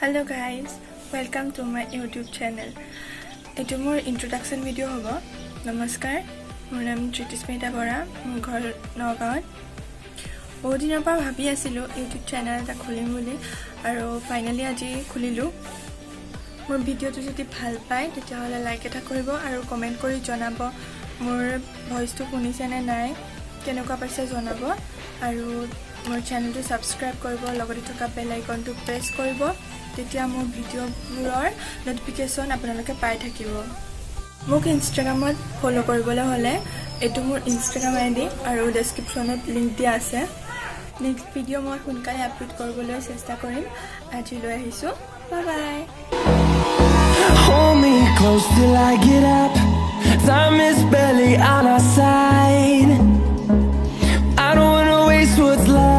Hello guys, welcome to my YouTube channel. এইটো মোৰ introduction video' হ'ব। নমস্কাৰ, মোৰ নাম ধৃতিস্মিতা বৰা, মোৰ ঘৰ নগাঁৱত। বহুত দিনৰ পৰা ভাবি আছিলোঁ ইউটিউব চেনেল এটা খুলিম বুলি আৰু ফাইনেলি আজি খুলিলোঁ। মোৰ ভিডিঅ'টো যদি ভাল পায়, তেতিয়াহ'লে লাইক এটা কৰিব আৰু কমেণ্ট কৰি জনাব, মোৰ ভইচটো শুনিছেনে নাই, কেনেকুৱা পাইছে জনাব আৰু মোৰ চেনেলটো ছাবস্ক্ৰাইব কৰিব, লগতে থকা বেল আইকনটো প্ৰেছ কৰিব। তেতিয়া মোৰ ভিডিঅ'বোৰৰ ন'টিফিকেশ্যন আপোনালোকে পাই থাকিব। মোক ইনষ্টাগ্ৰামত ফ'ল' কৰিবলৈ হ'লে এইটো মোৰ ইনষ্টাগ্ৰাম আই ডি আৰু ডেছক্ৰিপশ্যনত লিংক দিয়া আছে। নেক্সট ভিডিঅ' মই সোনকালে আপলোড কৰিবলৈ চেষ্টা কৰিম। আজি লৈ আহিছোঁ, bye bye. Hold me close till I get up. Time is barely on our side. I don't wanna waste what's left.